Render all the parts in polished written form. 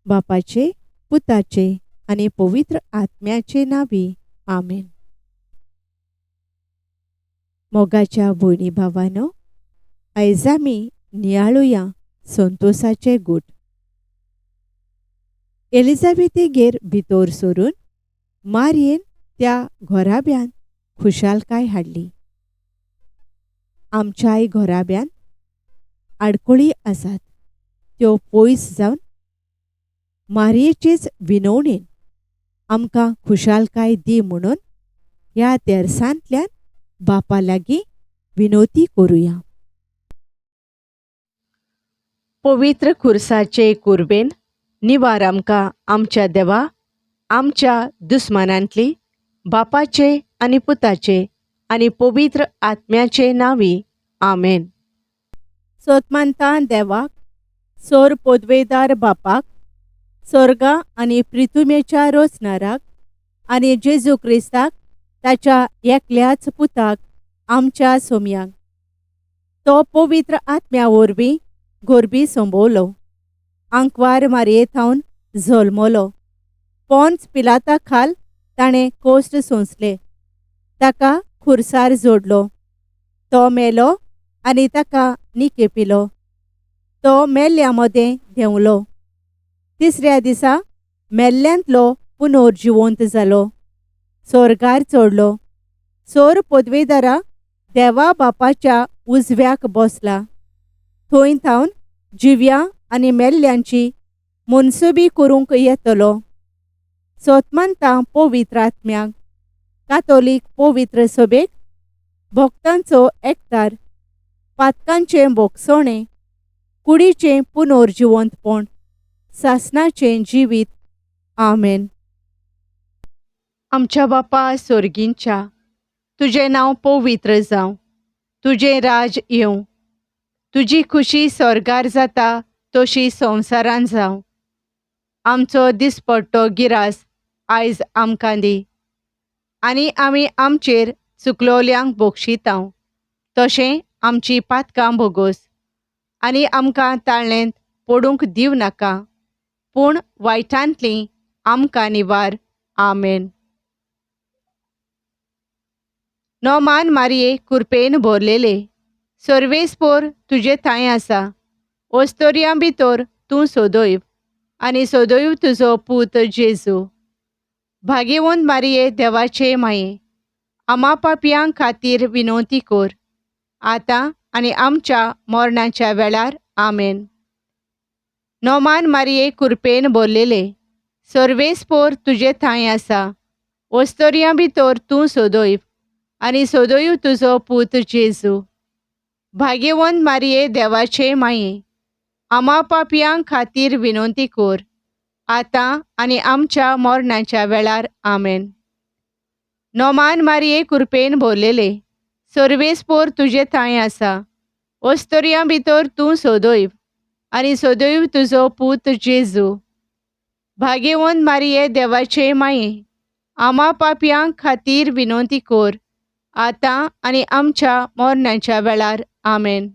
बापाचे, पुताचे आनी पवित्र आत्म्याचे नांवी, आमेन. मोगाच्या भयणी भावानो, आयज आमी नियाळुया संतोसाचे गूट. एलिजाबेथीगेर भितर सरून मारयेन त्या घराब्यांत खुशालकाय हाडली. आमच्याय घराब्यांत आडखळी आसात, त्यो पयस जावन मारयेचेच विनवणेन आमकां खुशालकाय दी म्हणून ह्या तेरसांतल्यान बापा लागीं विनवती करुया. पवित्र खुर्साचे कुर्बेन निवार आमकां आमच्या देवा, आमच्या दुस्मानांतली, बापाचे आनी पुताचे आनी पवित्र आत्म्याचे नांवी, आमेन. सोतमानता देवाक, सोर पोदवेदार बापाक, सोर्गा आनी प्रिथुमेच्या रोचनाराक आनी जेजू क्रिस्ताक ताच्या एकल्याच पुताक आमच्या सोमयांक, तो पवित्र आत्म्या वरवीं गोरबी संबवलो, आंकवार मारये थावन जल्मलो, पोन्स पिलाता खाल ताणें कोश्ट सोंसले, ताका खुर्सार जोडलो, तो मेलो आनी ताका निकेपिलो, तो मेल्ल्या मदें देंवलो, तिसऱ्या दिसा मेल्ल्यांतलो पुनर्जिवंत जालो, सोर्गार चडलो, सोर पदवेदारा देवा बापाच्या उजव्याक बसला, थंय थावन जिव्या आनी मेल्ल्यांची मनसुबी करूंक येतलो. सोतमानता पवित्र आत्म्याक, कातोलीक पवित्र सभेक, भक्तांचो एकतार, पातकांचें भोगसणें, कुडीचें पुनर्जिवंतपण, सासणाचें जिवीत, आमेन. आमच्या बापा सोर्गींच्या, तुजें नांव पवित्र जावं, तुजें राज येवं, तुजी खुशी स्वर्गार जाता तशी संवसारान जावं. आमचो दिसपट्टो गिरास आयज आमकां दी आनी आमी आमचेर चुकलोल्यांक बक्षितांव, तशें आमची पातकां भोगोस आनी आमकां ताळ्ळेंत पडूंक दिवं नाका, पूण वायटांतली आमकां निवार, आमेन. नोमान मारये कुरपेन भरलेले, सर्वेस्पोर तुजे थांय आसा, ओस्तोरयां भितर तूं सोदयव आनी सोदयव तुजो पूत जेजू. भागेवंत मारये देवाचे माये, आमा पापयां खातीर विनवती कर, आतां आनी आमच्या मरणाच्या वेळार, आमेन. नोमान मारये कुरपेन भरलेले, सर्वेस्पोर तुजे थांय आसा, ओस्तोरयां भितर तूं सोदयव आनी सोदयव तुजो पूत जेजू. भाग्यवंत मारये देवाचे माये, आमा पापयां खातीर विनवती कर, आतां आनी आमच्या मरणाच्या वेळार, आमेन. नोमान मारये कुरपेन भरलेले, सर्वेस्पोर तुजे थांय आसा, ओस्तोरयां भितर तूं सोदयव आनी सोदयव तुजो पूत जेजू. भाग्यवंत मारये देवाचे माये, आमा पापयां खातीर विनवती कर, आतां आनी आमच्या मरणाच्या वेळार, आमेन.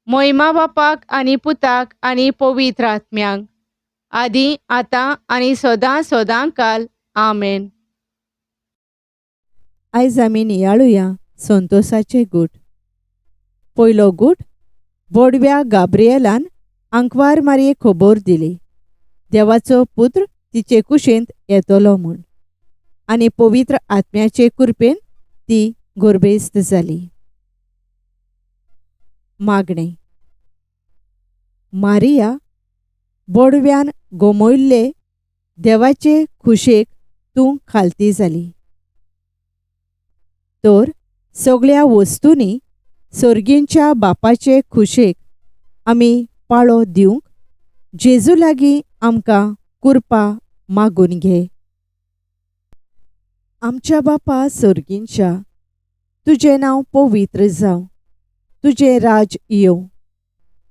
मोहिमा बापाक आनी पुताक आनी पवित्र आत्म्यांक, आदी आतां आनी सदां सदां काल, आमेन. आयज आमी नियाळुया संतोसाचे गूट. पयलो गूट, बोडव्या गाब्रिएलान आंकवार मारये खबर दिली, देवाचो पुत्र तिचे कुशेंत येतलो म्हूण, आनी पवित्र आत्म्याचे कुरपेन ती गोरबेस्त जाली. मागणें. मारिया, बोडव्यान गोमयल्ले देवाचे खुशेक तूं खालती जाली, तर सगळ्या वस्तूंनी सर्गींच्या बापाचे खुशेक आमी पाळो दिवंक जेजू लागीं आमकां कुरपा मागून घे. आमच्या बापा सर्गींच्या, तुजें नांव पवित्र जावं, तुजें राज येवं,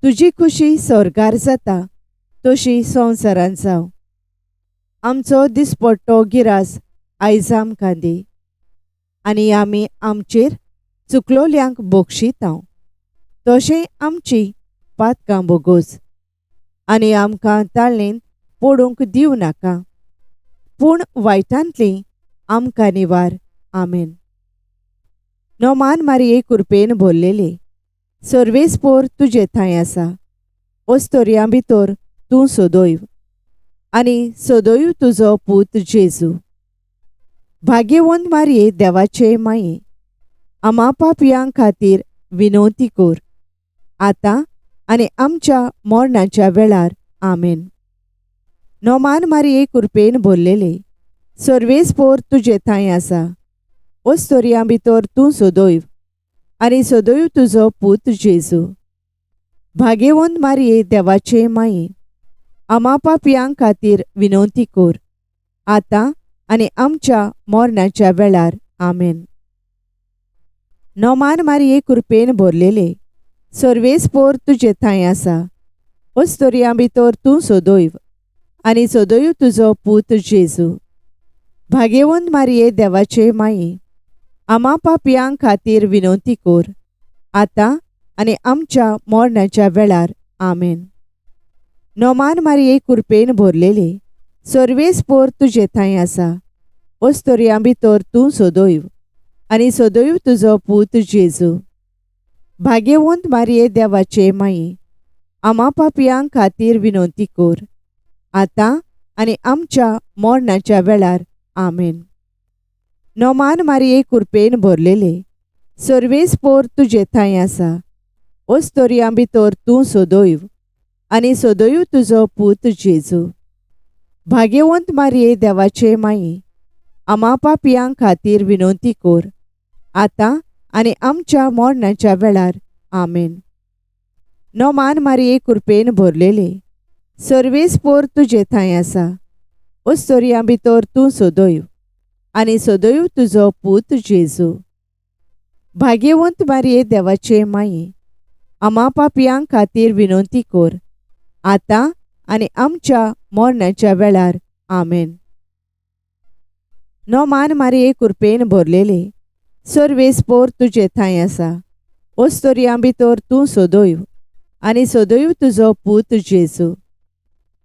तुजी खुशी स्वर्गार जाता तशी संवसारांत जावं. आमचो दिसपट्टो गिरास आयज आमकां दी आनी आमी आमचेर चुकलोल्यांक बक्षितांव, तशें आमची पातकां भोगोस आनी आमकां ताळेंत पडूंक दिवं नाका, पूण वायटांतली आमकां निवार. आमेन. नोमान मारिये कुरपेन भरलेले, सर्वेस्पोर तुजे थंय आसा, ओस्तोरयां भितर तूं सदैव आनी सदैव तुजो पूत जेजू. भाग्यवंत मारिये देवाचे माये, आमा पापयां खातीर विनवती कर, आतां आनी आमच्या मरणाच्या वेळार. आमेन. नोमान मारिये कुरपेन भरलेले, सर्वेस्पोर तुजे थंय आसा, ओस्तोरयां भितर तूं सदैव आनी सदैव तुजो पूत जेजू. भाग्यवंत मारिये देवाचे माये, आमा पापयां खातीर विनवती कर, आतां आनी आमच्या मरणाच्या वेळार. आमेन. नोमान मारिये कुरपेन भरलेले, सर्वेस्पोर तुजे थंय आसा, ओस्तोरयां भितर तूं सदैव आनी सदैव तुजो पूत जेजू. भाग्यवंत मारिये देवाचे माये, आमा पापयां खातीर विनवती कर, आतां आनी आमच्या मरणाच्या वेळार. आमेन. नोमान मारिये कुरपेन भरलेले, सर्वेस्पोर तुजे थंय आसा, ओस्तोरयां भितर तूं सदैव आनी सदैव तुजो पूत जेजू. भाग्यवंत मारिये देवाचे माये, आमा पापयां खातीर विनवती कर, आतां आनी आमच्या मरणाच्या वेळार. आमेन. नोमान मारिये कुरपेन भरलेले, सर्वेस्पोर तुजे थंय आसा, ओस्तोरयां भितर तूं सदैव आनी सदैव तुजो पूत जेजू. भाग्यवंत मारिये देवाचे माये, आमा पापयां खातीर विनवती कर, आतां आनी आमच्या मरणाच्या वेळार. आमेन. नोमान मारिये कुरपेन भरलेले, सर्वेस्पोर तुजे थंय आसा, ओस्तोरयां भितर तूं सदैव आनी सदैव तुजो पूत जेजू. भाग्यवंत मारिये देवाचे माये, आमा पापयां खातीर विनवती कर, आतां आनी आमच्या मरणाच्या वेळार. आमेन. नोमान मारिये कुरपेन भरलेले, सर्वेस्पोर तुजे थंय आसा, ओस्तोरयां भितर तूं सदैव आनी सदैव तुजो पूत जेजू.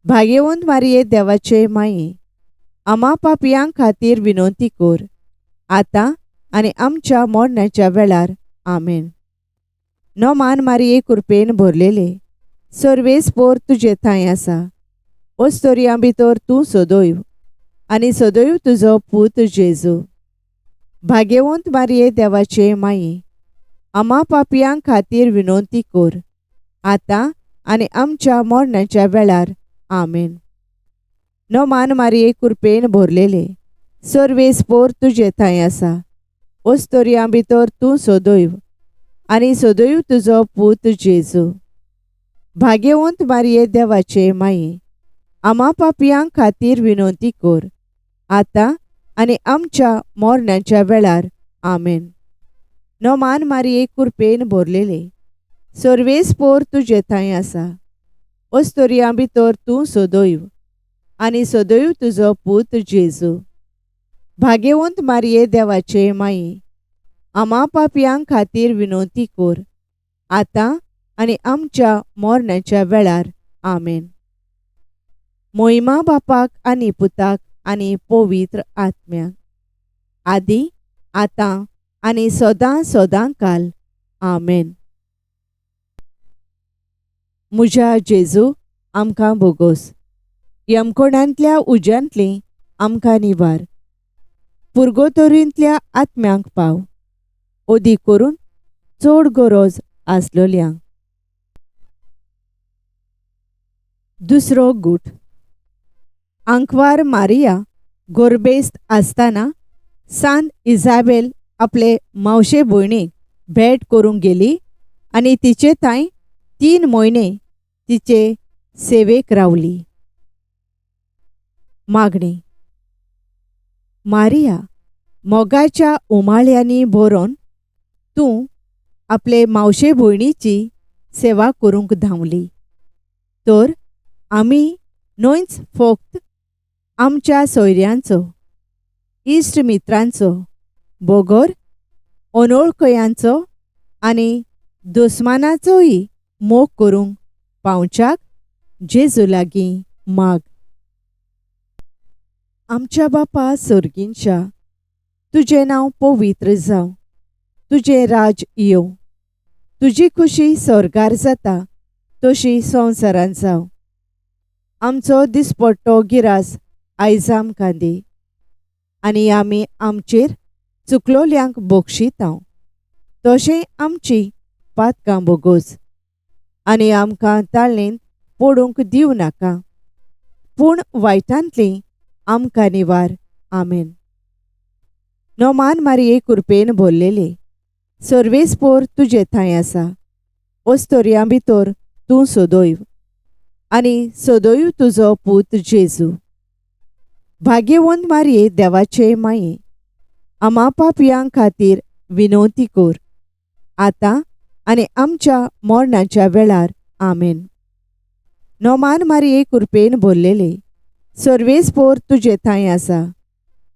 भाग्यवंत मारिये देवाचे माये, आमा पापयां खातीर विनवती कर, आतां आनी आमच्या मरणाच्या वेळार. आमेन. नोमान मारिये कुरपेन भरलेले, सर्वेस्पोर तुजे थंय आसा, ओस्तोरयां भितर तूं सदैव आनी सदैव तुजो पूत जेजू. भाग्यवंत मारिये देवाचे माये, आमा पापयां खातीर विनवती कर, आतां आनी आमच्या मरणाच्या वेळार. आमेन. नोमान मारिये कुरपेन भरलेले, सर्वेस्पोर तुजे थंय आसा, ओस्तोरयां भितर तूं सदैव आनी सदैव तुजो पूत जेजू. भाग्यवंत मारिये देवाचे माये, आमा पापयां खातीर विनवती कर, आतां आनी आमच्या मरणाच्या वेळार. आमेन. नोमान मारिये कुरपेन भरलेले, सर्वेस्पोर तुजे थंय आसा, ओस्तोरयां भितर तूं सदैव आनी सदैव तुजो पूत जेजू. भाग्यवंत मारिये देवाचे माये, आमा पापयां खातीर विनवती कर, आतां आनी आमच्या मरणाच्या वेळार. आमेन. मोहिमा बापाक आनी पुताक आनी पवित्र आत्म्याक, आदी आतां आनी सदां सदां काल. आमेन. म्हज्या जेजू, आमकां बोगोस, यमकोणांतल्या उज्यांतली आमकां निवार, पुर्गोतोरींतल्या आत्म्यांक पाव, अदीक करून चड गरज आसलोल्यांक. दुसरो गूट. आंकवार मारिया गोरबेस्त आसतना सांत इजाबेल आपले मावशे भयणीक भेट करूंक गेली आनी तिचे थंय 3 म्हयने तिचे सेवेक रावली. मागणी. मारिया, मोगाच्या उमाळ्यांनी भरून तूं आपले मावशे भयणीची सेवा करूंक धांवली, तर आमी न्हयच फक्त आमच्या सोयऱ्यांचो, इश्ट मित्रांचो बगर अनोळखयांचो आनी दुस्मानाचोय मोग करूंक पावच्याक जेजू लागीं माग. आमच्या बापा सोर्गींच्या, तुजें नांव पवित्र जावं, तुजें राज येवं, तुजी खुशी स्वर्गार जाता तशी संवसारांत जावं. आमचो दिसपट्टो गिरास आयज आमकां दी आनी आमी आमचेर चुकलोल्यांक बक्षितांव तशें आमची पातकां बोगोस आनी आमकां ताळेंत पडूंक दिवं नाका, पूण वायटांतली आमकां निवार. आमेन. नोमान मारिये कुरपेन भरलेले, सर्वेस्पोर तुजे थंय आसा, ओस्तोरयां भितर तूं सदैव आनी सदैव तुजो पूत जेजू. भाग्यवंत मारिये देवाचे माये, आमा पापयां खातीर विनवती कर, आतां आनी आमच्या मरणाच्या वेळार. आमेन. नोमान मारिये कुरपेन भरलेले, सर्वेस्पोर तुजे थंय आसा,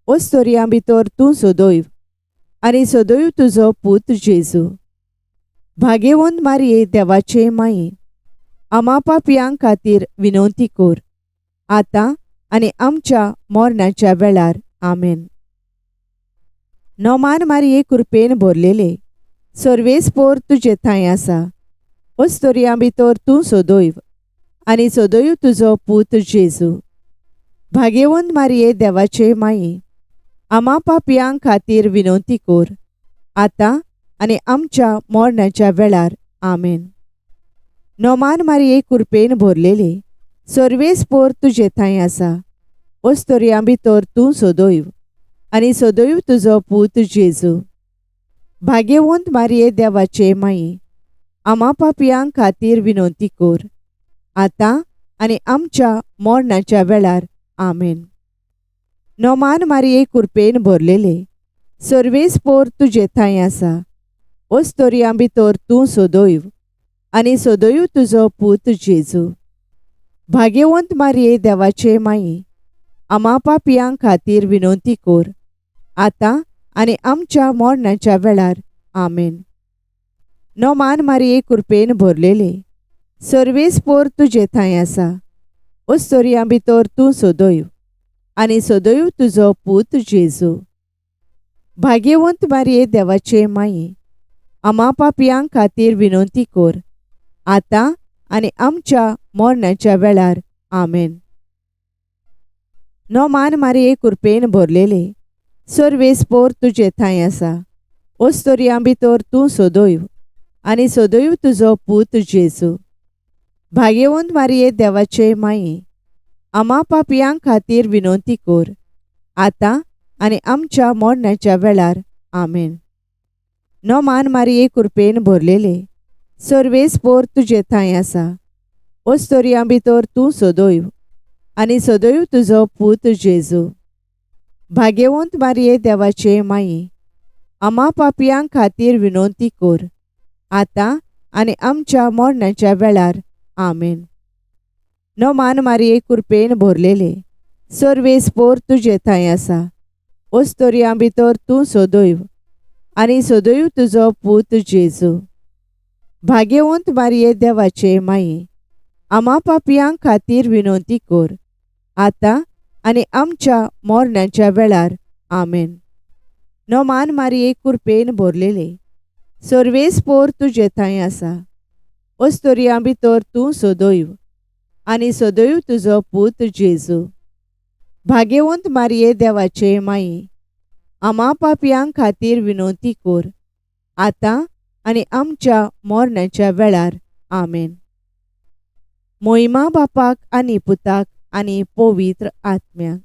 ओस्तोरयां भितर तूं सदैव आनी सदैव तुजो पूत जेजू. भाग्यवंत मारिये देवाचे माये, आमा पापयां खातीर विनवती कर, आतां आनी आमच्या मरणाच्या वेळार. आमेन. नोमान मारिये कुरपेन भरलेले, सर्वेस्पोर तुजे थंय आसा, ओस्तोरयां भितर तूं सदैव आनी सदैव तुजो पूत जेजू. भाग्यवंत मारिये देवाचे माये, आमा पापयां खातीर विनवती कर, आतां आनी आमच्या मरणाच्या वेळार. आमेन. नोमान मारिये कुरपेन भरलेले, सर्वेस्पोर तुजे थंय आसा, ओस्तोरयां भितर तूं सदैव आनी सदैव तुजो पूत जेजू. भाग्यवंत मारिये देवाचे माये, आमा पापयां खातीर विनवती कर, आतां आनी आमच्या मरणाच्या वेळार. आमेन. नोमान मारिये कुरपेन भरलेले, सर्वेस्पोर तुजे थंय आसा, ओस्तोरयां भितर तूं सदैव आनी सदैव तुजो पूत जेजू. भाग्यवंत मारिये देवाचे माये, आमा पापयां खातीर विनवती कर, आतां आनी आमच्या मरणाच्या वेळार. आमेन. नोमान मारिये कुरपेन भरलेले, सर्वेस्पोर तुजे थंय आसा, ओस्तोरयां भितर तूं सदैव आनी सदैव तुजो पूत जेजू. भाग्यवंत मारिये देवाचे माये, आमा पापयां खातीर विनवती कर, आतां आनी आमच्या मरणाच्या वेळार. आमेन. नोमान मारिये कुरपेन भरलेले, सर्वेस्पोर तुजे थंय आसा, ओस्तोरयां भितर तूं सदैव आनी सदैव तुजो पूत जेजू. भाग्यवंत मारिये देवाचे माये, आमा पापयां खातीर विनवती कर, आतां आनी आमच्या मरणाच्या वेळार. आमेन. नोमान मारिये कुरपेन भरलेले, सर्वेस्पोर तुजे थंय आसा, ओस्तोरयां भितर तूं सदैव आनी सदैव तुजो पूत जेजू. भाग्यवंत मारिये देवाचे माये, आमा पापयां खातीर विनवती कर, आतां आनी आमच्या मरणाच्या वेळार. आमेन. नोमान मारिये कुरपेन भरलेले, सर्वेस्पोर तुजे थंय आसा, ओस्तोरयां भितर तूं सदैव आनी सदैव तुजो पूत जेजू. भाग्यवंत मारिये देवाचे माये, आमा पापयां खातीर विनवती कर, आतां आनी आमच्या मरणाच्या वेळार. आमेन. नोमान मारिये कुरपेन भरलेले, सर्वेस्पोर तुजे थंय आसा, ओस्तोरयां भितर तूं सदैव आनी सदैव तुजो पूत जेजू. भाग्यवंत मारिये देवाचे माये, आमा पापयां खातीर विनवती कर, आतां आनी आमच्या मरणाच्या वेळार. आमेन. मोहिमा बापाक आनी पुताक आनी पवित्र आत्म्याक,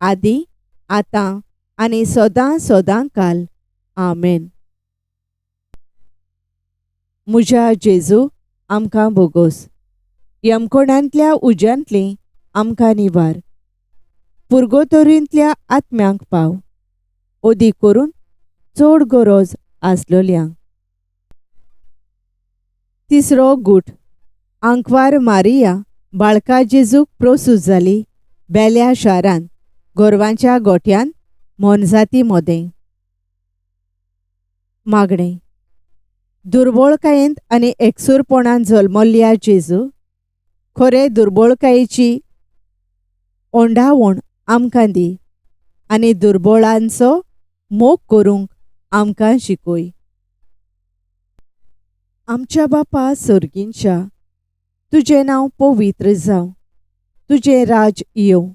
आदी आतां आनी सदां सदां काल. आमेन. म्हज्या जेजू, आमकां बोगोस, यमकोणांतल्या उज्यांतली आमकां निवार, पुर्गोतोरींतल्या आत्म्यांक पाव, अदीक करून चड गरज आसलोल्यांक. तिसरो गूट. आंकवार मारिया बाळका जेजूक प्रोसूत जाली बेल्या शारांत गोरवांच्या गोठ्यांत मोनजाती मोदें. मागणें. दुर्बळकायेंत आनी एकसूरपणान जल्मल्ल्या जेजू, खरे दुर्बळकायेची ओंडावण आमकां दी आनी दुर्बोळांचो मोग करूंक आमकां शिकय. आमच्या बापा सोर्गींच्या, तुजें नांव पवित्र जावं, तुजें राज येवं,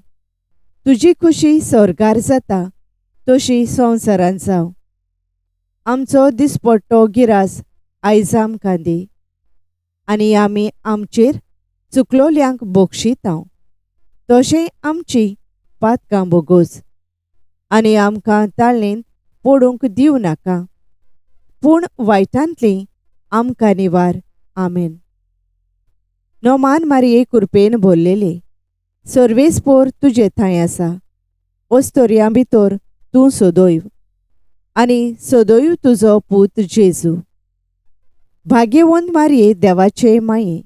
तुजी खुशी स्वर्गार जाता तशी संवसारांत जावं. आमचो दिसपट्टो गिरास आयज आमकां दी आनी आमी आमचेर चुकलोल्यांक बक्षितांव तशें आमची पातकां बोगोस आनी आमकां ताळेंत पडूंक दिवं नाका, पूण वायटांतली आमकां निवार. आमेन. नोमान मारये कुरपेन भरलेले, सर्वेस्पोर तुजे थंय आसा, ओस्तोरयां भितर तूं सदैव आनी सदैव तुजो पूत जेजू. भाग्यवंत मारये देवाचे माये,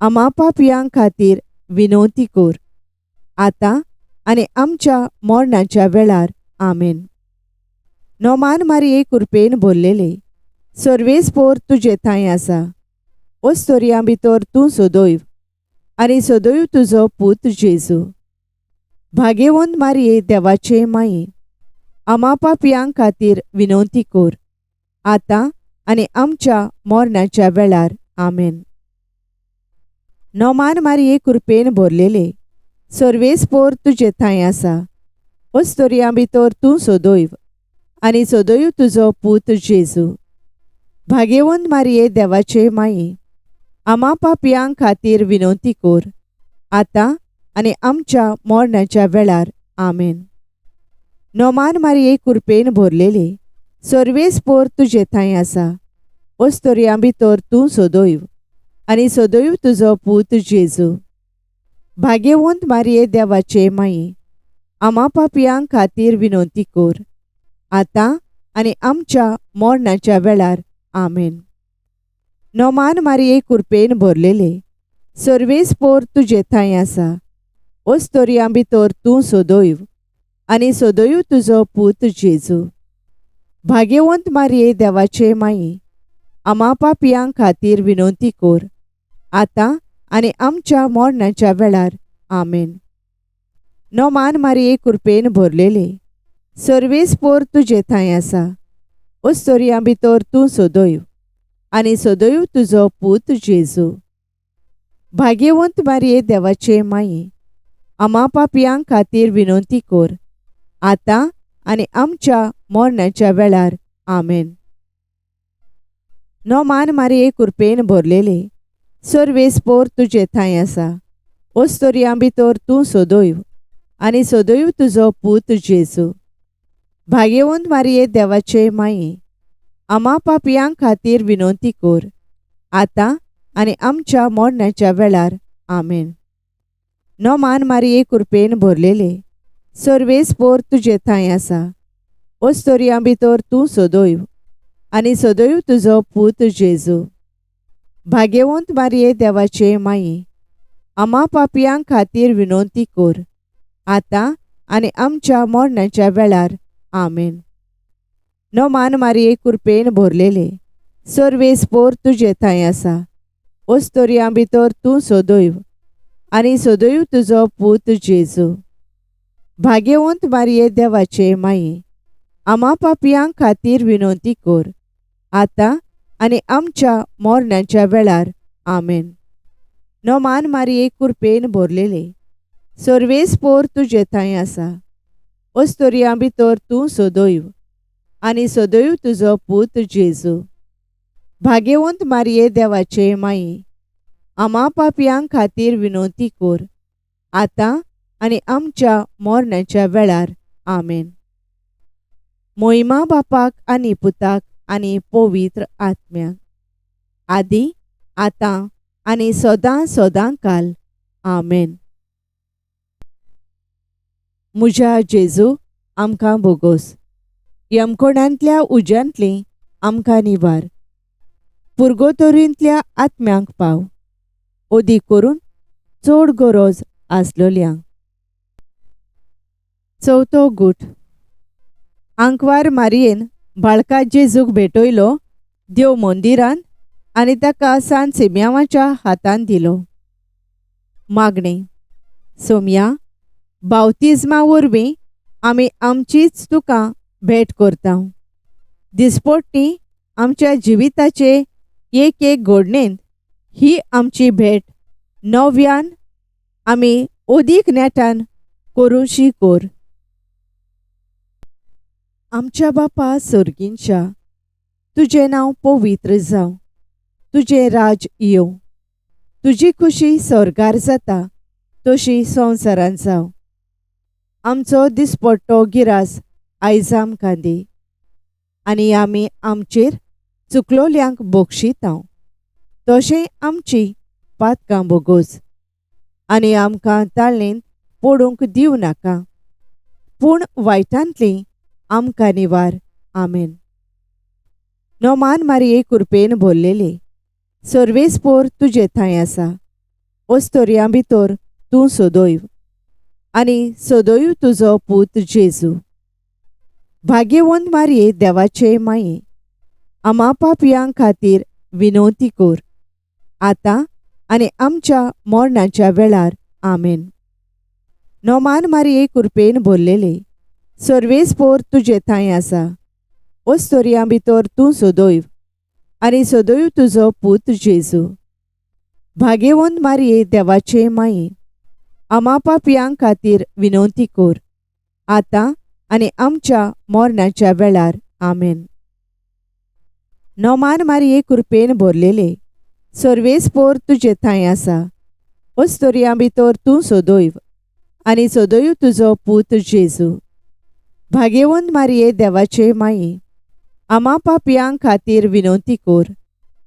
आमा पापयां खातीर विनवती कर, आतां आनी आमच्या मरणाच्या वेळार. आमेन. नोमान मारये कुरपेन भरलेले, सर्वेस्पोर तुजे थंय आसा, ओस्तोरयां भितर तूं सदैव आनी सदैव तुजो पूत जेजू. भाग्यवंत मारये देवाचे माये, आमा पापयां खातीर विनवती कर, आतां आनी आमच्या मरणाच्या वेळार. आमेन. नोमान मारये कुरपेन भरलेले, सर्वेस्पोर तुजे थंय आसा, ओस्तोरयां भितर तूं सदैव आनी सदैव तुजो पूत जेजू. भाग्यवंत मारये देवाचे माये, आमा पापयां खातीर विनवती कर, आतां आनी आमच्या मरणाच्या वेळार. आमेन. नोमान मारये कुरपेन भरलेले, सर्वेस्पोर तुजे थंय आसा, ओस्तोरयां भितर तूं सदैव आनी सदैव तुजो पूत जेजू. भाग्यवंत मारये देवाचे माये, आमा पापयां खातीर विनवती कर, आतां आनी आमच्या मरणाच्या वेळार. आमेन. नोमान मारये कुरपेन भरलेले, सर्वेस्पोर तुजे थंय आसा, ओस्तोरयां भितर तूं सदैव आनी सदैव तुजो पूत जेजू. भाग्यवंत मारये देवाचे माये, आमा पापयां खातीर विनवती कर, आतां आनी आमच्या मरणाच्या वेळार. आमेन. नोमान मारये कुरपेन भरलेले, सर्वेस्पोर तुजे थंय आसा, ओस्तोरयां भितर तूं सदैव आनी सदैव तुजो पूत जेजू. भाग्यवंत मारये देवाचे माये, आमा पापयां खातीर विनवती कर, आतां आनी आमच्या मरणाच्या वेळार. आमेन. नोमान मारये कुरपेन भरलेले, सर्वेस्पोर तुजे थंय आसा, ओस्तोरयां भितर तूं सदैव आनी सदैव तुजो पूत जेजू. भाग्यवंत मारये देवाचे माये, आमा पापयां खातीर विनवती कर, आतां आनी आमच्या मरणाच्या वेळार. आमेन. नोमान मारये कुरपेन भरलेले, सर्वेस्पोर तुजे थंय आसा, ओस्तोरयां भितर तूं सदैव आनी सदैव तुजो पूत जेजू. भाग्यवंत मारये देवाचे माये, आमा पापयां खातीर विनवती कर, आतां आनी आमच्या मरणाच्या वेळार. आमेन. नोमान मारये कुरपेन भरलेले, सर्वेस्पोर तुजे थंय आसा, ओस्तोरयां भितर तूं सदैव आनी सदैव तुजो पूत जेजू. भाग्यवंत मारये देवाचे माये, आमा पापयां खातीर विनवती कर, आतां आनी आमच्या मरणाच्या वेळार. आमेन. नोमान मारये कुरपेन भरलेले, सर्वेस्पोर तुजे थंय आसा, ओस्तोरयां भितर तूं सदैव आनी सदैव तुजो पूत जेजू. भाग्यवंत मारये देवाचे माये, आमा पापयां खातीर विनवती कर, आतां आनी आमच्या मरणाच्या वेळार. आमेन. मोहिमा बापाक आनी पुताक आनी पवित्र आत्म्याक, आदी आतां आनी सदां सदां काल. आमेन. म्हज्या जेजू, आमकां बोगोस, यमकोणांतल्या उज्यांतली आमकां निवार, पुर्गोतोरींतल्या आत्म्यांक पाव, ओदी करून चड गरज आसलोल्यांक. चवथो गूट. आंकवार मारयेन बाळका जेजूक भेटयलो देव मंदिरांत आनी ताका सान सिम्यांवाच्या हातांत दिलो. मागणें. सोमया, बावतिज्मा वरवीं आमी आमचीच तुका भेट करता. दिसपट्टी आमच्या जिविताचे एक एक घडणेंत ही आमची भेट नव्यान आमी अदीक नेटान करूंशी कर. आमच्या बापा सर्गींच्या, तुजें नांव पवित्र जावं, तुजें राज येवं, तुजी खुशी स्वर्गार जाता तशी संवसारांत जावं. आमचो दिसपट्टो गिरास आयज आमकां दी आनी आमी आमचेर चुकलोल्यांक बक्षितांव तशें आमची पातकां बोगोस आनी आमकां ताळेंत पडूंक दिवं नाका, पूण वायटांतली आमकां निवार. आमेन. नोमान मारिये कुरपेन भरलेले, सर्वेस्पोर तुजे थंय आसा, ओस्तोरयां भितर तूं सदैव आनी सदैव तुजो पूत जेजू. भाग्यवंत मारिये देवाचे माये, आमा पापयां खातीर विनवती कर, आतां आनी आमच्या मरणाच्या वेळार. आमेन. नोमान मारिये कुरपेन भरलेले, सर्वेस्पोर तुजे थंय आसा, ओस्तोरयां भितर तूं सदैव आनी सदैव तुजो पूत जेजू. भाग्यवंत मारिये देवाचे माये, आमा पापयां खातीर विनवती कर, आतां आनी आमच्या मरणाच्या वेळार. आमेन. नोमान मारिये कुरपेन भरलेले, सर्वेस्पोर तुजे थंय आसा, ओस्तोरयां भितर तूं सदैव आनी सदैव तुजो पूत जेजू. भाग्यवंत मारिये देवाचे माये, आमा पापयां खातीर विनवती कर,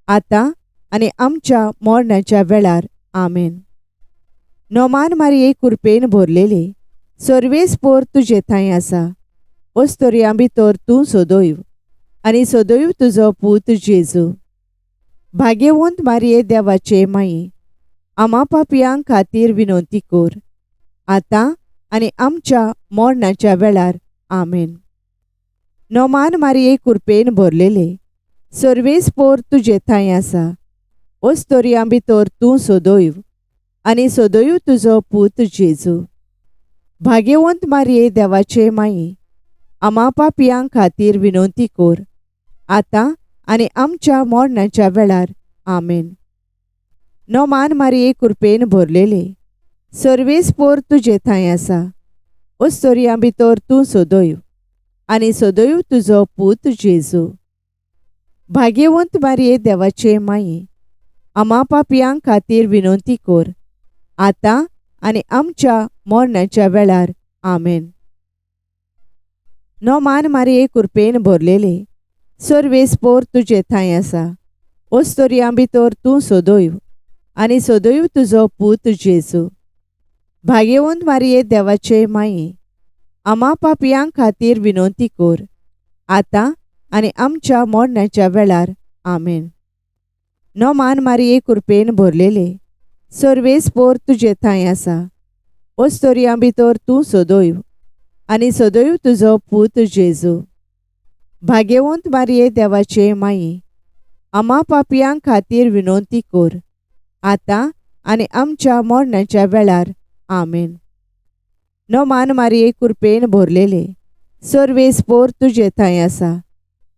आतां आनी आमच्या मरणाच्या वेळार. आमेन. नोमान मारिये कुरपेन भरलेले, सर्वेस्पोर तुजे थंय आसा, ओस्तोरयां भितर तूं सदैव आनी सदैव तुजो पूत जेजू. भाग्यवंत मारिये देवाचे माये, आमा पापयां खातीर विनवती कर, आतां आनी आमच्या मरणाच्या वेळार. आमेन. नोमान मारिये कुरपेन भरलेले, सर्वेस्पोर तुजे थंय आसा, ओस्तोरयां भितर तूं सदैव आनी सदैव तुजो पूत जेजू. भाग्यवंत मारिये देवाचे माये, आमा पापयां खातीर विनवती कर, आतां आनी आमच्या मरणाच्या वेळार. आमेन. नोमान मारिये कुरपेन भरलेले, सर्वेस्पोर तुजे थंय आसा, ओस्तोरयां भितर तूं सदैव आनी सदैव तुजो पूत जेजू. भाग्यवंत मारिये देवाचे माये, आमा पापयां खातीर विनवती कर, आतां आनी आमच्या मरणाच्या वेळार. आमेन. नोमान मारिये कुरपेन भरलेले, सर्वेस्पोर तुजे थंय आसा, ओस्तोरयां भितर तूं सदैव आनी सदैव तुजो पूत जेजू. भाग्यवंत मारिये देवाचे माये, आमा पापयां खातीर विनवती कर, आतां आनी आमच्या मरणाच्या वेळार. आमेन. नोमान मारिये कुरपेन भरलेले, सर्वेस्पोर तुजे थंय आसा, ओस्तोरयां भितर तूं सदैव आनी सदैव तुजो पूत जेजू. भाग्यवंत मारिये देवाचे माये, आमा पापयां खातीर विनवती कर, आतां आनी आमच्या मरणाच्या वेळार. आमेन. नोमान मारिये कुरपेन भरलेले, सर्वेस्पोर तुजे थंय आसा,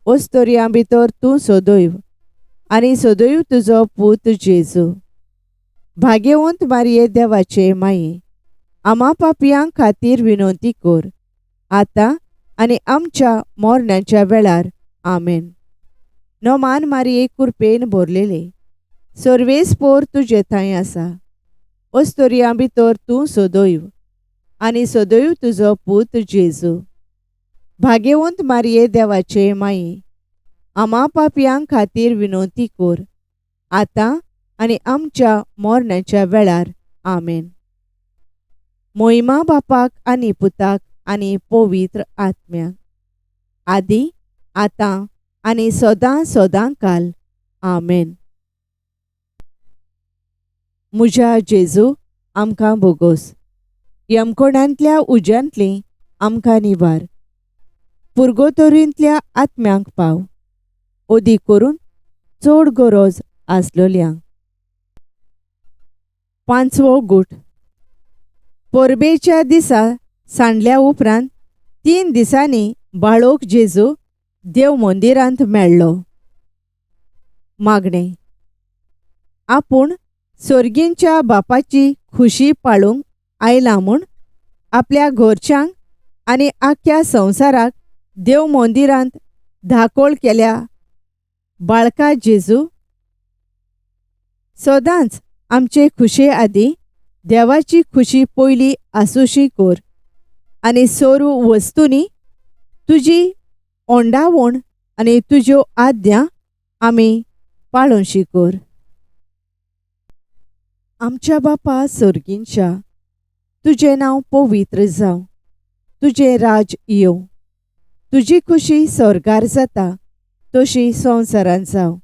ओस्तोरयां भितर तूं सदैव आनी सदैव तुजो पूत जेजू. भाग्यवंत मारिये देवाचे माये, आमा पापयां खातीर विनवती कर, आतां आनी आमच्या मरणाच्या वेळार. आमेन. नोमान मारिये कुरपेन भरलेले, सर्वेस्पोर तुजे थंय आसा, ओस्तोरयां भितर तूं सदैव आनी सदैव तुजो पूत जेजू. भाग्यवंत मारिये देवाचे माये, आमा पापयां खातीर विनवती कर, आतां आनी आमच्या मरणाच्या वेळार. आमेन. मोहिमा बापाक आनी पुताक आनी पवित्र आत्म्याक, आदी आतां आनी सदां सदां काल. आमेन. म्हज्या जेजू, आमकां बोगोस, यमकोणांतल्या उज्यांतली आमकां निवार, पुर्गोतोरींतल्या आत्म्यांक पाव, अदीक करून चड गरज आसलोल्यांक. पांचवो गूट. परबेच्या दिसा सांडल्या उपरांत 3 दिसांनी बाळोक जेजू देव मंदिरांत मेळ्ळो. मागणें. आपूण सोर्गींच्या बापाची खुशी पाळूंक आयला म्हूण आपल्या घरच्यांक आनी आख्ख्या संवसाराक देव मंदिरांत धाकोळ केल्या बाळका जेजू, सदांच आमचे खुशे आदी देवाची खुशी पयली आसूशी कर आनी सर्व वस्तूंनी तुजी ओंडावण आनी तुज्यो आज्ञा आमी पाळोशी कर. आमच्या बापा सोर्गींच्या, तुजें नांव पवित्र जावं, तुजें राज येवं, तुजी खुशी स्वर्गार जाता तशी संवसारांत जावं.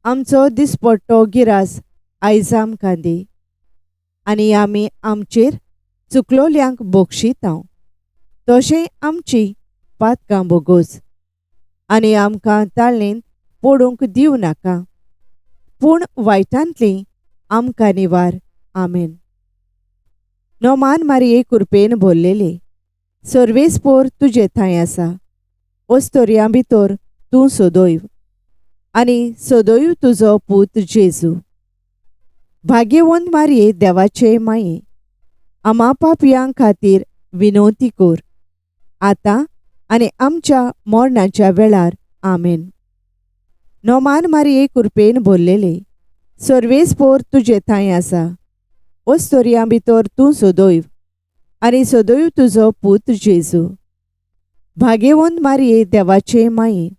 आमचो दिसपट्टो गिरास आयज आमकां दी आनी आमी आमचेर चुकलोल्यांक बक्षितांव तशें आमची पातकां बोगोस आनी आमकां ताळणेंत पडूंक दिवं नाका, पूण वायटांतली आमकां निवार. आमेन. नोमान मारिये कुरपेन भरलेले, सर्वेस्पोर तुजे थंय आसा, ओस्तोरयां भितर तूं सदैव आनी सदैव तुजो पूत जेजू. भाग्यवंत मारिये देवाचे माये, आमा पापयां खातीर विनवती कर, आतां आनी आमच्या मरणाच्या वेळार. आमेन. नोमान मारिये कुरपेन भरलेले, सर्वेस्पोर तुजे थंय आसा, ओस्तोरयां भितर तूं सदैव आनी सदैव तुजो पूत जेजू. भाग्यवंत मारिये देवाचे माये,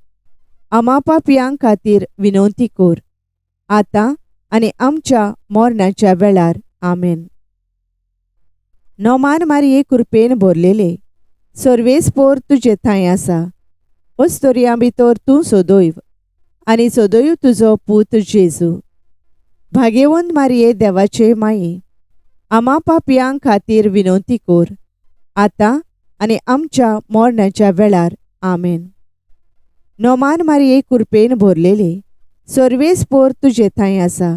आमा पापयां खातीर विनवती कर, आतां आनी आमच्या मरणाच्या वेळार. आमेन. नोमान मारिये कुरपेन भरलेले, सर्वेस्पोर तुजे थंय आसा, ओस्तोरयां भितर तूं सदैव आनी सदैव तुजो पूत जेजू. भाग्यवंत मारिये देवाचे माये, आमा पापयां खातीर विनवती कर, आतां आनी आमच्या मरणाच्या वेळार. आमेन. नोमान मारिये कुरपेन भरलेले, सर्वेस्पोर तुजे थंय आसा,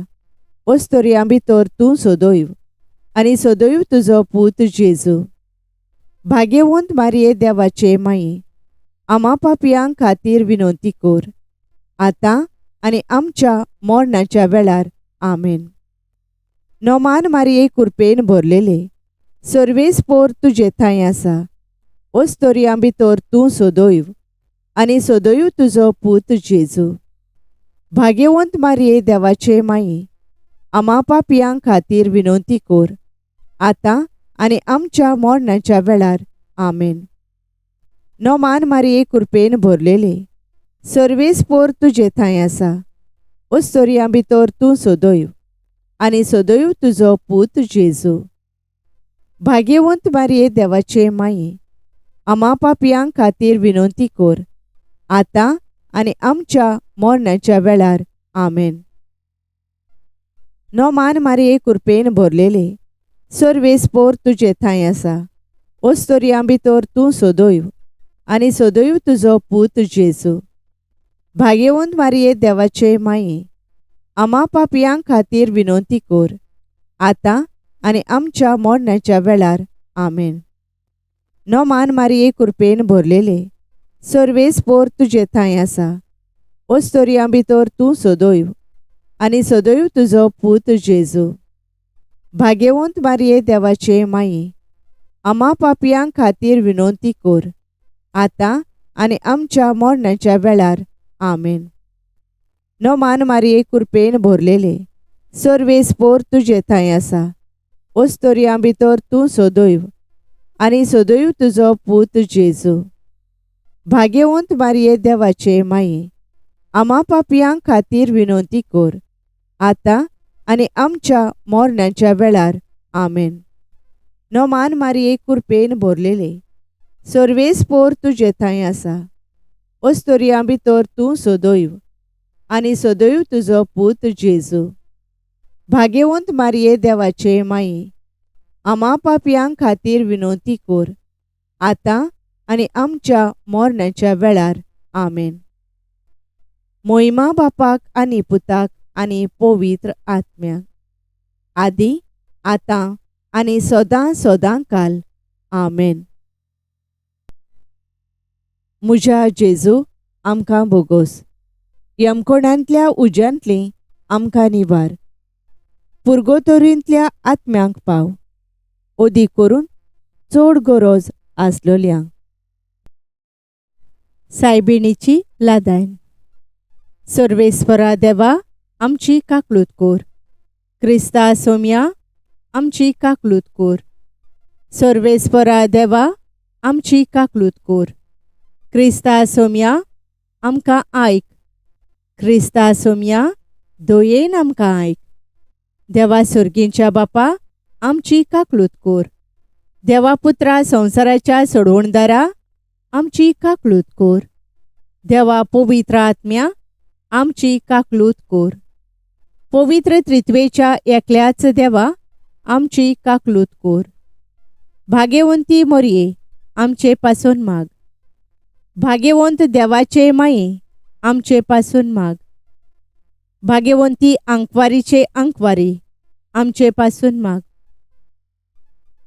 ओस्तोरयां भितर तूं सदैव आनी सदैव तुजो पूत जेजू. भाग्यवंत मारिये देवाचे माये, आमा पापयां खातीर विनवती कर, आतां आनी आमच्या मरणाच्या वेळार. आमेन. नोमान मारिये कुरपेन भरलेले, सर्वेस्पोर तुजे थंय आसा, ओस्तोरयां भितर तूं सदैव आनी सदैव तुजो पूत जेजू. भाग्यवंत मारिये देवाचे माये, आमा पापयां खातीर विनवती कर, आतां आनी आमच्या मरणाच्या वेळार. आमेन. नोमान मारिये कुरपेन भरलेले, सर्वेस्पोर तुजे थंय आसा, ओस्तोरयां भितर तूं सदैव आनी सदैव तुजो पूत जेजू. भाग्यवंत मारिये देवाचे माये, आमा पापयां खातीर विनवती कर, आतां आनी आमच्या मरणाच्या वेळार. आमेन. नोमान मारिये कुरपेन भरलेले, सर्वेस्पोर तुजे थंय आसा, ओस्तोरयां भितर तूं सदैव आनी सदैव तुजो पूत जेजू. भाग्यवंत मारिये देवाचे माये, आमा पापयां खातीर विनवती कर, आतां आनी आमच्या मरणाच्या वेळार. आमेन. नोमान मारिये कुरपेन भरलेले, सर्वेस्पोर तुजे थंय आसा, ओस्तोरयां भितर तूं सदैव आनी सदैव तुजो पूत जेजू. भाग्यवंत मारिये देवाचे माये, आमा पापयां खातीर विनवती कर, आतां आनी आमच्या मरणाच्या वेळार. आमेन. नोमान मारिये कुरपेन भरलेले, सर्वेस्पोर तुजे थंय आसा, ओस्तोरयां भितर तूं सदैव आनी सदैव तुजो पूत जेजू. भाग्यवंत मारिये देवाचे माये, आमा पापयां खातीर विनवती कर, आतां आनी आमच्या मरणाच्या वेळार. आमेन. नोमान मारिये कुरपेन भरलेले, सर्वेस्पोर तुजे थंय आसा, ओस्तोरयां भितर तूं सदैव आनी सदैव तुजो पूत जेजू. भाग्यवंत मारिये देवाचे माये, आमा पापयां खातीर विनवती कर, आतां आनी आमच्या मरणाच्या वेळार. आमेन. मोहिमा बापाक आनी पुताक आनी पवित्र आत्म्याक, आदी, आतां आनी सदां सदां काल. आमेन. म्हज्या जेजू, आमकां बोगोस. यमकोणांतल्या उज्यांतली आमकां निवार. पुर्गोतोरींतल्या आत्म्यांक पाव, ओदी करून चड गरज आसलोल्यांक. सायबिणीची लादायन. सर्वेस्परा देवा, आमची काकलूत कोर. क्रिस्ता सोम्या, आमची काकलूत कोर. सर्वेस्परा देवा, आमची काकलूत कोर. क्रिस्ता सोम्या, आमकां आयक. क्रिस्ता सोम्या, दयेन आमकां आयक. देवा सर्गींच्या बापा, आमची काकलूत कोर. देवा पुत्रा संवसाराच्या सोडवणदारा, आमची काकलूत कोर. देवा पवित्र आत्म्या, आमची काकलूत कोर. पवित्र त्रित्वेच्या एकल्याच देवा, आमची काकलूत कोर. भाग्यवंती मोरये, आमचे पासून माग. भाग्यवंत देवाचे माये, आमचे पासून माग. भाग्यवंती आंकवारीचे आंकवारी, आमचे पासून माग.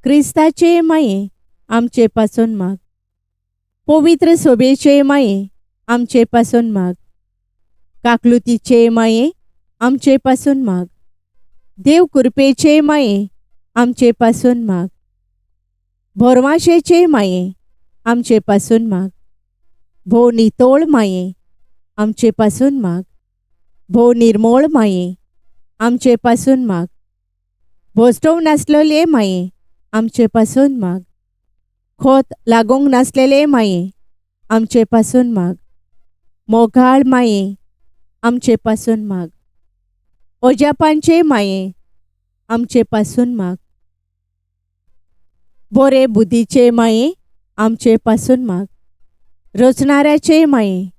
क्रिस्ताचे माये, आमचे पासून माग. पवित्र सोबेचे माये, आमचे पासून माग. काकलुतीचे माये, आमचे पासून माग. देव कृपेचे माये, आमचे पासून माग. भोरवाशेचे माये, आमचे पासून माग. भोव नितोळ माये, आमचे पासून माग. भोव निर्मोळ माये, आमचे पासून माग. भोसटोव नासलेले माये, आमचे पासून माग. खोत लागूंक नासलेले माये, आमचे पासून माग. मोगाळ माये, आमचे पासून माग. ओजापांचे माये, आमचे पासून माग. बोरे बुद्धीचे माये, आमचे पासून माग. रचणाऱ्याचे माये,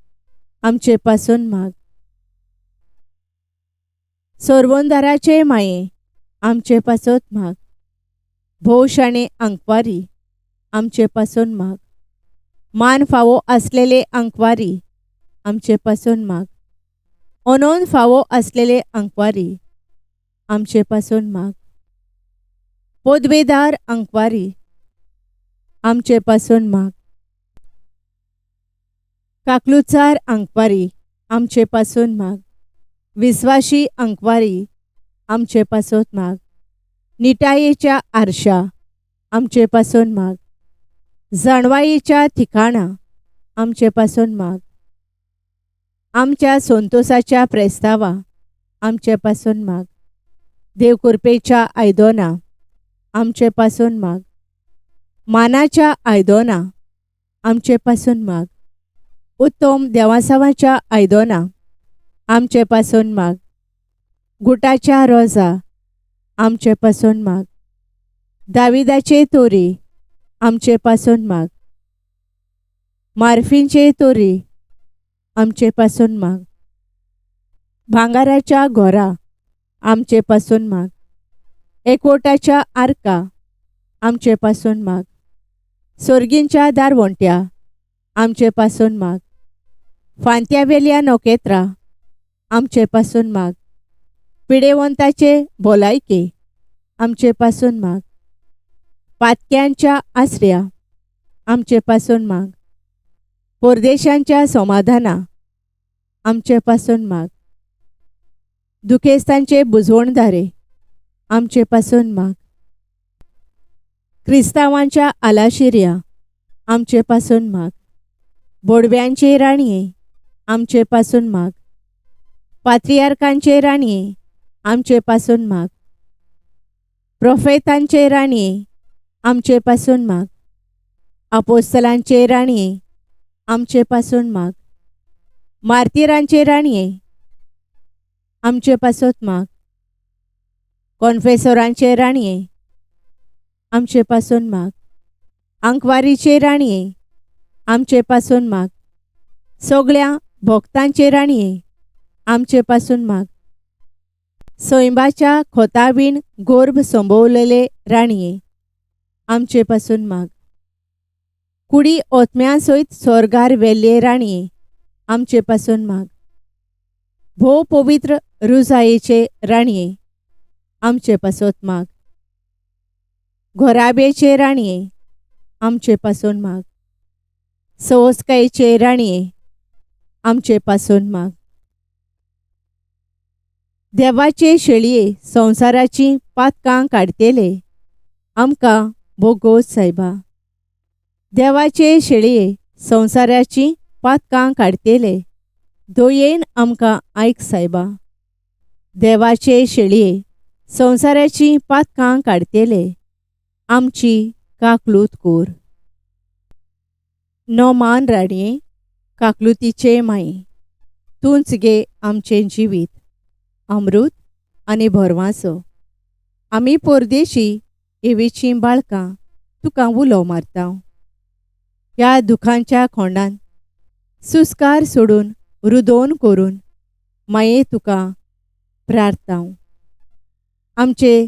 आमचे पासून माग. सोरवंदाराचे माये, आमचे पासत माग. भोव शाणे आंकवारी, आमचे पासून माग. मान फावो आसलेले आंकवारी, आमचे पासून माग. अनोन फावो आसलेले आंकवारी, आमचे पासून माग. पदवेदार आंकवारी, आमचे पासून माग. काकलुचार आंकवारी, आमचे पासून माग. विस्वाशी आंकवारी, आमचे पासत माग. निटायेच्या आरशा, आमचे पासून माग. जाणवायेच्या ठिकाणा, आमचे पासून माग. आमच्या संतोसाच्या प्रेस्तावा, आमचे पासून माग. देव कृपेच्या आयदोना, आमचे पासून माग. मानाच्या आयदोना, आमचे पासून माग. उत्तम देवासावाच्या आयदोना, आमचे पासून माग. गुटाच्या रोजा, आमचे पासून माग. दाविदाचे तोरी, आमचे पासून माग. मार्फींचे तोरी, आमचे पासून माग. भांगाराच्या घोरा, आमचे पासून माग. एकवटाच्या आर्का, आमचे पासून माग. सोर्गींच्या दारवंट्या, आमचे पासून माग. फांत्यावेल्या नखेत्रां, आमचे पासून माग. पिडेवंताचे भलायके, आमचे पासून माग. पातक्यांच्या आसऱ्या, आमचे पासून माग. परदेशांच्या समाधाना, आमचे पासून माग. दुखेस्तांचे बुजवणदारे, आमचे पासून माग. क्रिस्तांवांच्या आलाशिऱ्या, आमचे पासून माग. बोडव्यांचे राणये, आमचे पासून माग. पात्रियार्कांचे राणये, आमचे पासून माग. प्रोफेतांचे राणये, आमचे पासून माग. आपोस्तलांचे राणये, आमचे पासून माग. मार्तिरांचे राणये, आमचे पासत माग. कॉन्फेसोरांचे राणये, आमचे पासून माग. आंकवारीचे राणये, आमचे पासून माग. सगळ्या भक्तांचे राणये, आमचे पासून माग. सैंबाच्या खोतावीण गोर्भ संभवलेले राणये, आमचे पासून माग. कुडी ओतम्या सयत स्वर्गार वेल्ले राणये, आमचे पासून माग. भोव पवित्र रुजायेचे राणये, आमचे पासत माग. घोराब्याचे राणये आमचे पासून माग. सवस्कायेचे राणये आमचे पासून माग. देवाचे शेळये संवसाराचीं पातकां काडटेले आमकां भोगोस सायबा. देवाचे शेळये संवसाराचीं पातकां काडटेले दयेन आमकां आयक सायबा. देवाचे शेळये संवसाराचीं पातकां काडटेले आमची काकलूत कोर. नोमान राणये काकलुतीचे माये तूंच गे आमचें जिवीत अमृत आनी भरवांसो. आमी परदेशी एवेचीं बाळकां तुका उलो मारता. ह्या दुखांच्या खोंडान सुस्कार सोडून रुदोन करून माये तुका प्रार्थना. आमचे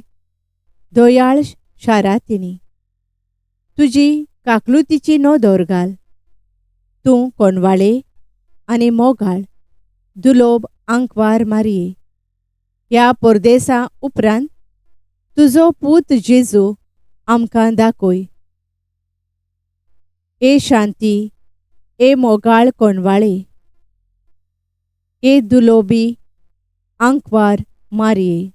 दयाळ शारातिनी तुजी काकलुतीची नदर घाल. तूं कोणवाळे आनी मोगाळ दुलोब आंकवार मारये. ह्या परदेसा उपरांत तुजो पूत जेजू आमकां दाखय. ए शांती, ए मोगाळ कोणवाळे, ए दुलोबी आंकवार मारये.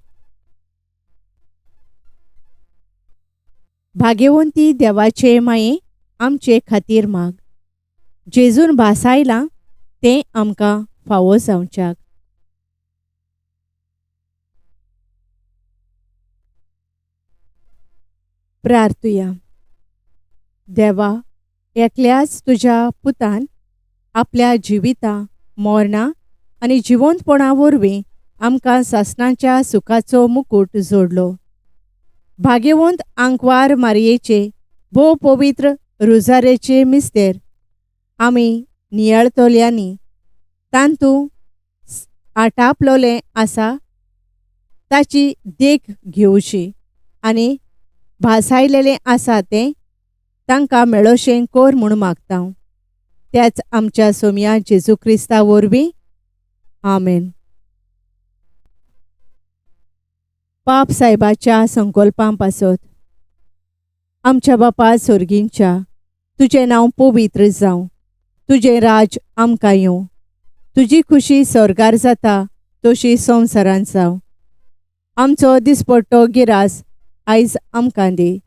भाग्यवंती देवाचे माये आमचे खातीर माग. जेजून भासायलां तें आमकां फावो जावच्याक. प्रार्थुया. देवा, एकल्याच तुज्या पुतान आपल्या जिविता मरणां आनी जिवंतपणा वरवीं आमकां सासणाच्या सुखाचो मुकूट जोडलो. भाग्यवंत आंकवार मारयेचे भोव पवित्र रुजारेचे मिस्तेर आमी नियाळतल्यांनी तांतू आटापलोलें आसा ताची देख घेवची आनी भासायलेलें आसा तें तांकां मेळोशें कोर म्हूण मागता. त्याच आमच्या सोमया जेजू क्रिस्ता वरवीं. आमेन. पाप सायबाच्या संकल्पां पासत. आमच्या बापा सोर्गींच्या, तुजें नांव पवित्र जावं, तुजें राज आमकां येवं, तुजी खुशी स्वर्गार जाता तशी संवसारांत जावं. आमचो दिसपट्टो गिरास आयज आमकां दी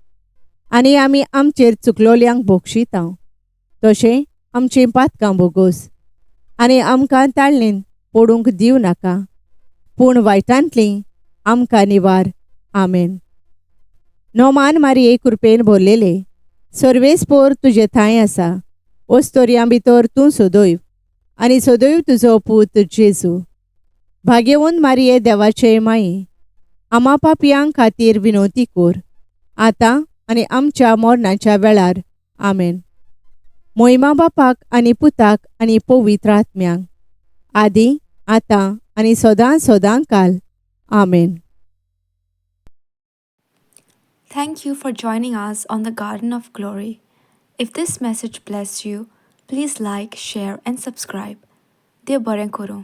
आनी आमी आमचेर चुकलोल्यांक भोगशिता तशें आमचीं पातकां भोगोस आनी आमकां ताळणेन पडूंक दिवं नाका, पूण वायटांतलीं आमकां निवार. आमेन. नोमान मारये कृपेन भरलेले सर्वेस्पोर तुजे थांय आसा. ओस्तोरयां भितर तूं सदैव आनी सदैव तुजो पूत जेजू. भाग्यवंत मारये देवाचे माये आमा पापयां खातीर विनवती कोर आतां आनी आमच्या मरणाच्या वेळार. आमेन. मोहिमा बापाक आनी पुताक आनी पवित्र आत्म्यांक, आदी आतां आनी सदां सदां काल. आमेन. Thank you for joining us on the Garden of Glory. If this message blessed you, please like, share, and subscribe. देव बरें करूं.